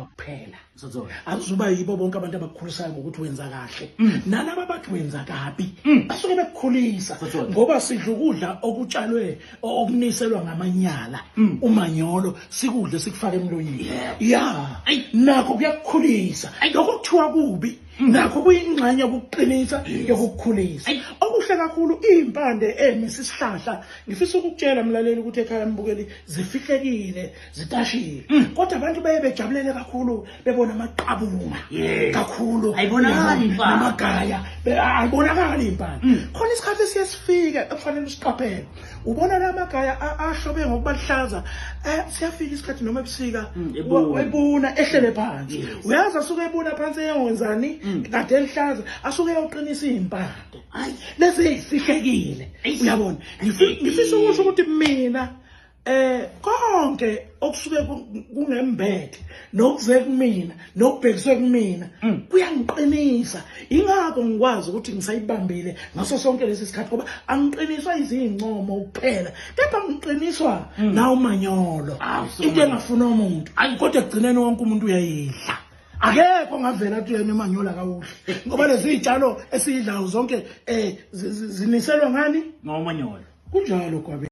Kunconywa kuphela. Akuzuba yibo bonke abantu abakukhulisayo ngokuthi wenza kahle. Nalaba abathi wenza kabi basuke bekukhulisa ngoba sidla ukudla okutshalwe okuniselwa ngamanyala umanyolo sikudle sikufake emlonyeni. Ya, nakho kuyakukhulisa. Lokho kuthiwa kubi nakho kuyingxenye yokuqinisa yokukukhulisa. Okuhle kakhulu iy'mpande emisa isihlahla. Ngifisa ukukutshela mlaleli ukuthi ekhaya mbukeli zifihlekile zitashile kodwa abantu beye bejabulele kakhulu bebona amaqabunga kakhulu Ayibonakali impande. Namagaya ayibonakali impande. Khona isikhathi esiye sifike ekufanele usiqaphele, ubona la magaya ahlobe ngokuba lihlaza, siyafika isikhathi noma ebusika Ebuna. Ebuna ehlele phansi. Uyazi asuke ebuna phansi eyongenzani kade elihlaza, asuke eyoqinisa iy'mpande lezi ey'fihlekile, uyabona. Ngifisa ukusho ukuthi mina konke okusuke kungembethe nokuze kumina nokubhekiswe kumina kuyangiqinisa. Ingakho ngikwazi ukuthi ngisayibambile ngaso sonke lesi sikhathi, ngoba angiqiniswa izincomo kuphela kepha ngiqiniswa nawumanyolo, into engafuna umuntu, kodwa ekugcineni wonke umuntu uyayidla. Akekho ongavela athi yena umanyolo akawudli, ngoba lezi iy'tshalo esiyidlayo zonke ziniselwa ngani? Ngomanyolo. Kunjalo, Gwabe.